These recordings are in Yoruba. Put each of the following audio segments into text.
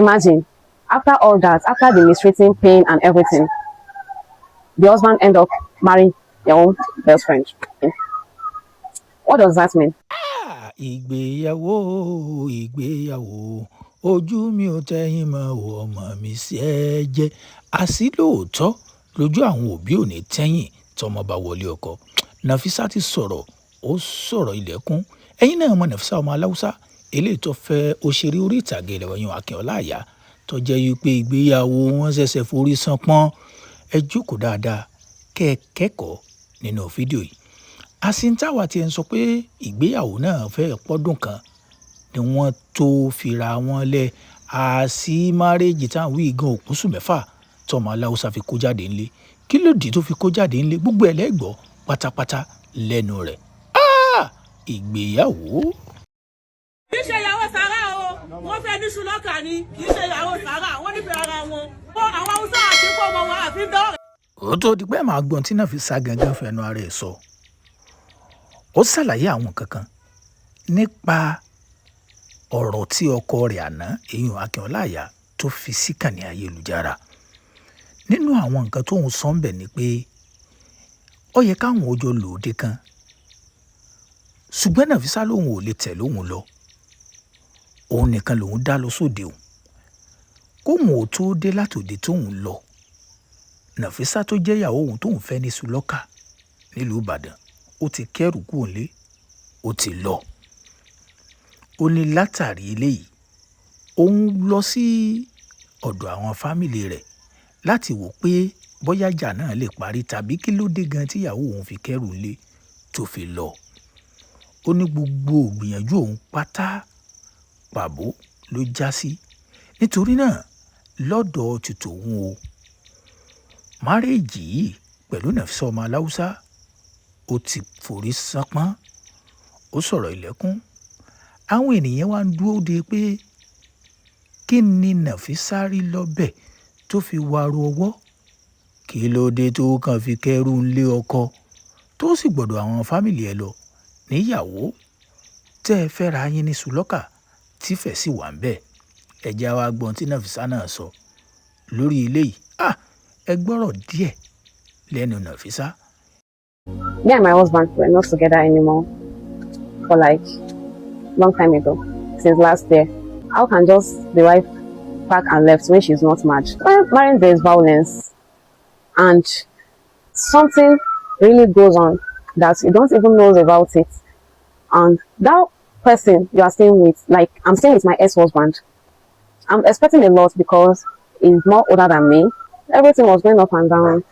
Imagine, after all that, after the mistreating, pain and everything, the husband end up marrying your own best friend. What does that mean? Ìgbéyàwó, ìgbéyàwó, ojú mi ò tẹ́yìn mọ́ o, ọmọ mi sí ẹ jẹ́. Àṣì lóòótọ́ lójú àwọn òbí ò ní tẹ́yìn tọmọ bá wọlé ọkọ. Nafisa ti sọ̀rọ̀, ó sọ̀rọ̀ ilẹ̀kùn. Ẹ̀yin náà mọ Nafisa ọmọ Aláùsá, eléyìí tó fẹ́ òṣèré orí ìtàgé ilẹ̀ wọ̀nyí Akin Ọláìyá, tó jẹ́ wípé ìgbéyàwó wọn ṣẹ̀ṣẹ̀ forí ṣánpọ́n. Ẹ jókòó dáadáa kẹ́ ẹ kẹ́kọ̀ọ́ nínú fídíò yìí. Àsìntáwà tí ẹ ń sọ pé ìgbéyàwó náà fẹ́ pọ́dún kan ni wọ́n tó fira wọn lẹ̀. Àṣì marriage táwọn wí gan òkúsù 6 tọmọ Aláùsá fi kó jáde ńlé. Kí ló dé tó fi kó jáde ńlé? Gbogbo ẹ̀ lẹ́gbọ̀ọ́ pátápátá lẹ́nu rẹ̀. Ìgbéyàwó. Kì í ṣe ìyàwó sàrà o, wọ́n fẹ́ ní ṣùlọ́kà ni, kì í ṣe ìyàwó sàrà, wọ́n nífẹ̀ẹ́ ara wọn. Àwọn Haúsá àti fọmọ wọn àfi dọ́rẹ̀. Ó tó di pé màá gbọ́n tí Nafisa gangan fẹnu ara ẹ̀ sọ. Ó ṣàlàyé àwọn kankan nípa ọ̀rọ̀ tí ọkọ rẹ̀ àná, èyàn Akin Ọláìyá, tó fi síkànnì ayélujára. Nínú àwọn nǹkan tóun sọ ń bẹ̀ ni pé ó yẹ káwọn ó jọ lòde kan, ṣùgbọ́n Nafisa lòun ò lè tẹ̀ lóun lọ, òun nìkan lòun dá lọ sóde òun. Kóun ò tó dé látòde tóun lọ, Nafisa tó jẹ́ ìyàwó òun tóun fẹ́ ní Sùlọ́kà nílùú Ìbàdàn, ó ti kẹ́rù kúrò nílé, ó ti lọ. Ó ní látàrí eléyìí, òun lọ sí ọ̀dọ̀ àwọn family rẹ̀ láti wò pé bóyá ìjà náà lè parí tàbí kí ló dé gan tíyàwó òun fi kẹ́rù nílé tó fi lọ. Ó ní gbogbo ìgbìyànjú òun pátá pàbó ló já sí. Nítorí náà lọ́dọ̀ ti tòun o, marriage yìí pẹ̀lú Nafisa ọmọ Aláùsá ó ti forí ṣánpọ́n. Ó sọ̀rọ̀ ilẹ̀kùn. Àwọn ènìyàn wá ń dúró de pé kí ni Nafisa rí lọ́bẹ̀ tó fi waro ọwọ́? Kí ló dé tó kàn fi kẹ́rù ńlé ọkọ tó sì gbọ́dọ̀ àwọn family ẹ̀ lọ níyàwó tẹ́ ẹ fẹ́ra yín ní Sùlọ́kà tífẹ̀ sì wà ń bẹ̀? Ẹ jẹ́ wá gbọ́n tí Nafisa náà sọ lórí eléyìí. Ẹ gbọ́rọ̀ díẹ̀ lẹ́nu Nafisa. Me and my husband were not together anymore for like long time ago, since last year. How can just the wife pack and left when she's not mad? When marriage, there is violence and something really goes on that you don't even know about it. And that person you are staying with, like I'm staying with my ex-husband, I'm expecting a lot because he's more older than me. Everything was going up and down,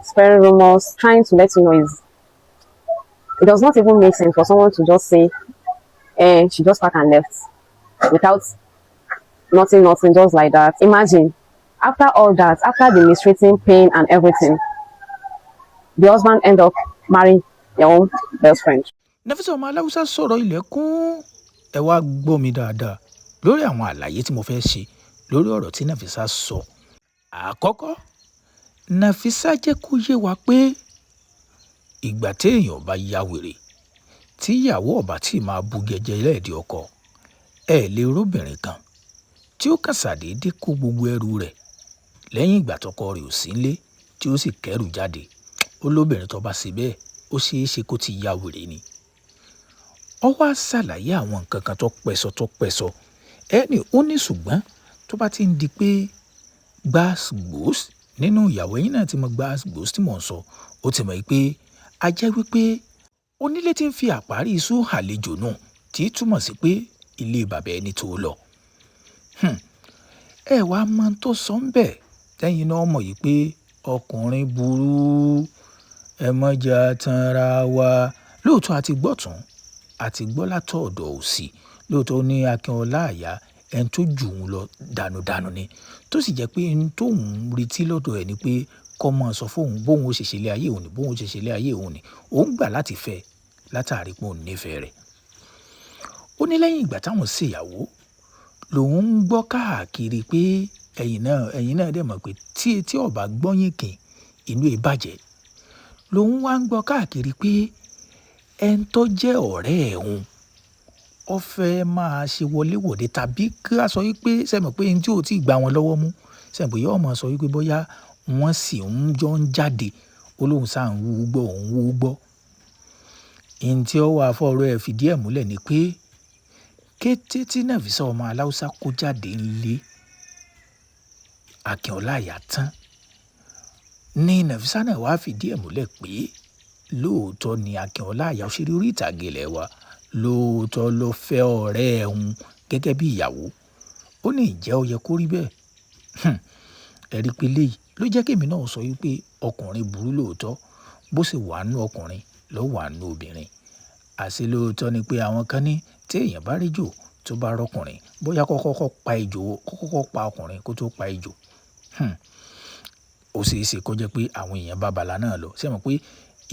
spreading rumors, trying to let you know is it does not even make sense for someone to just say, eh, she just packed and left without nothing, nothing, just like that. Imagine, after all that, after the mistreating, pain and everything, the husband end up marrying your own best friend. Nafisa ọmọ Aláùsá sọ̀rọ̀ ilẹ̀kùn. Ẹ wá gbọ́ mi dáadáa lórí àwọn àlàyé tí mo fẹ́ ṣe lórí ọ̀rọ̀ tí Nafisa sọ. Àkọ́kọ́, Nafisa jẹ́ kó yé wa pé ìgbà téèyàn bá ya wèrè, tíyàwó ọ̀bá tí máa bu gẹjẹ lẹ́ẹ̀dí ọkọ, ẹ lè róbìnrin kan tí ó kàn ṣàdédé kó gbogbo ẹrù rẹ̀ lẹ́yìn ìgbà tọkọ rẹ̀ ò sí nílé tí ó sì kẹ́rù jáde. Ó lóbìnrin tó bá ṣe bẹ́ẹ̀, ó ṣeé ṣe kó ti ya wèrè ni. Ó wá ṣàlàyé àwọn nǹkan kan tó pẹ̀sọ tó pẹ̀sọ. Ẹni ó ní ṣùgbọ́n tó bá ti ń di pé gbas-gbos nínú ìyàwó, ẹ̀yin náà ti mọ gbas-gbos tí mò ń sọ, ó ti mọ̀ pé a jẹ́ wípé onílé tí ń fi àparí iṣu àlejò nù, tí túmọ̀ sí pé ilé bàbá ẹni tó lọ. Ẹ wá mọ̀ tó sọ ń bẹ̀ tẹ́yin náà mọ̀ yìí pé ọkùnrin burú, ẹ mọ̀jà tanra wa. Lóòótọ́ àti gbọ́tún àti gbọ́ látọ̀dọ̀ òsì. Lóòótọ́ ní Akin Ọláìyá ẹni tó jù ú lọ dànùdànù ni, tó sì jẹ́ pé ohun tóun retí lọ́dọ̀ ẹ̀ ni pé kó máa sọ fún òun bóun ó ṣe ṣe ilé ayé òun ni, bóun ó ṣe ṣe ilé ayé òun ni. Òun gbà láti fẹ́ látàrí pé òun nífẹ̀ẹ́ rẹ̀. Ó ní lẹ́yìn ìgbà táwọn ṣèyàwó lòun ń gbọ́ káàkiri pé ẹ̀yin náà dẹ̀ mọ̀ pé tí etí ò bá gbọ́ yìnkìn, inú ẹ bàjẹ́. Lòun wá ń gbọ́ káàkiri pé ẹni tó jẹ́ ọ̀rẹ́ òun, Ó fẹ́ máa ṣe wọléwọ̀de tàbí kí a sọ wípé ṣe mọ̀ pé ẹni tí ò tí ì gbà wọn lọ́wọ́ mú, ṣe mọ̀ pé yóò máa sọ wípé bóyá wọ́n sì ń jọ ń jáde. Ó lóun sá ń wú gbọ́, òun wú gbọ́. Ihun tí ó wà fọ́rọ̀ ẹ fìdí ẹ̀ múlẹ̀ ni pé kété tí Nafisa ọmọ Aláùsá kó jáde ńlé Akin Ọláìyá tán ní Nafisa náà wá fìdí ẹ̀ múlẹ̀ pé lóòótọ́ ni Akin Ọláìyá òṣèré orí ìtàgé ilẹ̀ wa, lóòótọ́ ló fẹ́ ọ̀rẹ́ ẹ̀ hun gẹ́gẹ́ bí ìyàwó. Ó ní ìjẹ́ ó yẹ kó rí bẹ́ẹ̀. Ẹ rí pé léyìí ló jẹ́ kí èmi náà sọ wípé ọkùnrin burú lóòótọ́, bó sì wà nú ọkùnrin ló wà nú obìnrin. Àṣé lóòótọ́ ni pé àwọn kan ní tí èèyàn bá rí ejò tó bá rọ́kùnrin, bóyá kó kọ́kọ́ pa ejò, kó kọ́kọ́ pa ọkùnrin kó tó pa ejò. Ó ṣe é ṣe kó jẹ́ pé àwọn èèyàn bá bala náà lọ. Ṣé ẹ mọ̀ pé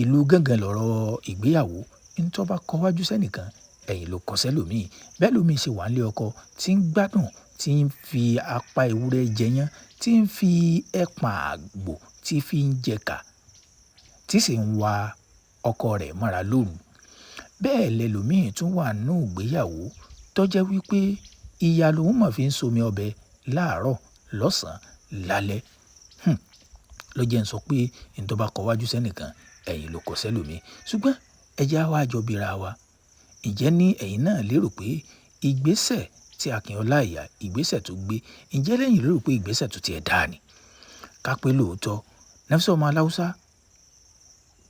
ìlú gángan lọ̀rọ̀ ìgbéyàwó? Ohun tó bá kọ wájú sẹ́nìkan, ẹ̀yìn ló kọ sẹ́lòmíì. Bẹ́ẹ̀ lómi ṣe wà nílé ọkọ tí ń gbádùn, tí ń fi apá ewúrẹ́ jẹyán, tí ń fi ẹ̀pà àgbò tí fi ń jẹkà, tí sì ń wa ọkọ rẹ̀ mọ́ra lóru. Bẹ́ẹ̀ lẹ́lòmíì tún wà nínú ìgbéyàwó tó jẹ́ wípé ìyà lòun mọ̀ fi ń somi ọbẹ̀ láàárọ̀, lọ́sàn-án, lálẹ́. Ló jẹ́ ń sọ pé ohun tó bá kọ wájú sẹ́nìkan, ẹ̀yìn ló kọ sẹ́lòmíì. Ṣùgbọ́n ẹ jẹ́ á wá jọ bíra wa. Ǹjẹ́ ní ẹ̀yin náà lérò pé ìgbésẹ̀ tí Akin Ọláìyá, ìgbésẹ̀ tó gbé, ǹjẹ́ lẹ́yìn lérò pé ìgbésẹ̀ tó ti ẹ̀ dáa ni? Ká pé lóòótọ́, Nafisa ọmọ Aláùsá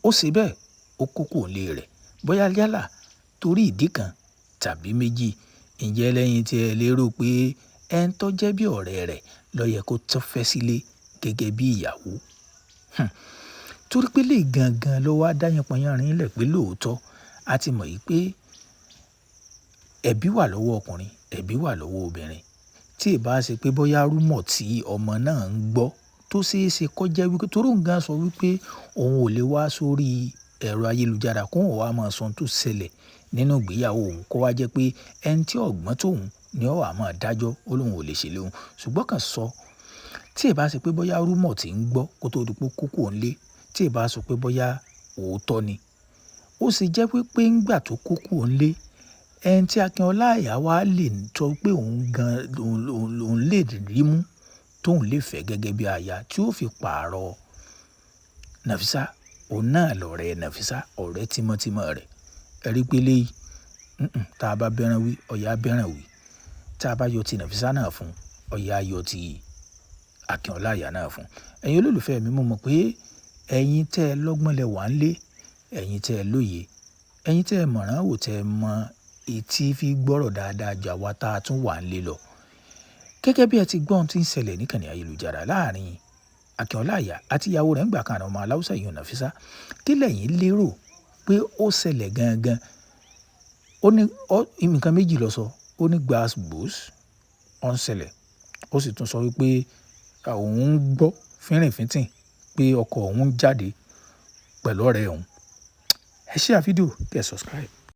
ó ṣe bẹ́ẹ̀, ó kó kúrò nílé rẹ̀. Bóyá yálà torí ìdí kan tàbí méjì. Ǹjẹ́ lẹ́yìn tí ẹ lérò pé ẹni tó jẹ́ bí ọ̀rẹ́ rẹ̀ ló yẹ kó tún fẹ́ sílé gẹ́gẹ́ bí ìyàwó? Torí pé lè gangan ló wá dá yánpọnyánrin lẹ̀ pé lóòótọ́ a ti mọ̀ wípé ẹbí wà lọ́wọ́ ọkùnrin, ẹbí wà lọ́wọ́ obìnrin. Tí ì bá ṣe pé bóyá rúmọ̀ tí ọmọ náà ń gbọ́ tó ṣe é ṣe kó jẹ́ wípé torí òun gan sọ wípé òun ò lè wá sórí ẹ̀rọ ayélujára kó òun wá máa sọ ohun tó ṣẹlẹ̀ nínú ìgbéyàwó òun kó wá jẹ́ pé ẹni tí ọ̀gbọ́n tóun ni ó wà máa dájọ́, ó lóun ò lè ṣe léhun. Ṣùgbọ́n kàn sọ tí ì bá ṣe pé bóyá rúmọ̀ tí ń gbọ́ kó tó di pé kó kúrò nílé, tí ì bá sọ pé bóyá òótọ́ ni. Ó sì jẹ́ wípé ńgbà tó kó kúrò nílé, ẹni tí Akin Ọláìyá wá lè sọ pé òun gan òun lè rí mú tóun lè fẹ́ gẹ́gẹ́ bí aya tí ó fi pààrọ̀ Nafisa, òun náà lọ̀rẹ́ Nafisa, ọ̀rẹ́ tímọ́tímọ́ rẹ̀. Ẹ rí pé léyìí, tá a bá bẹ́ràn wí, ọ̀yà bẹ́ràn wí. Tá a bá yọ ti Nafisa náà fún, ọ̀yà yọ ti Akin Ọláìyá náà fún. Ẹ̀yin olólùfẹ́ mi, mo mọ̀ pé ẹ̀yin tẹ́ ẹ lọ́gbọ́n lẹ wà nílé, ẹ̀yin tẹ́ ẹ lóye, ẹ̀yin tẹ́ ẹ mọ̀ràn wò tẹ́ ẹ mọ etí fi gbọ́rọ̀ dáadáa ju àwa tá a tún wà nílé lọ. Gẹ́gẹ́ bí ẹ ti gbọ́ ohun tí ń ṣẹlẹ̀ níkànnì ayélujára láàrin Akin Ọláìyá àti ìyàwó rẹ̀ ńgbà kan ọmọ Aláùsá ìyẹn Nafisa, kí lẹ̀yin lérò pé ó ṣẹlẹ̀ gangan? Ó ní nǹkan méjì ló sọ. Ó ní gbas gbos ó ń ṣẹlẹ̀. Ó sì tún sọ wípé òun ń gbọ́ fínrìnfínntìn pé ọkọ òun ń jáde pẹ̀lú ọ̀rẹ́ òun. Ẹ share fídíò kí ẹ subscribe.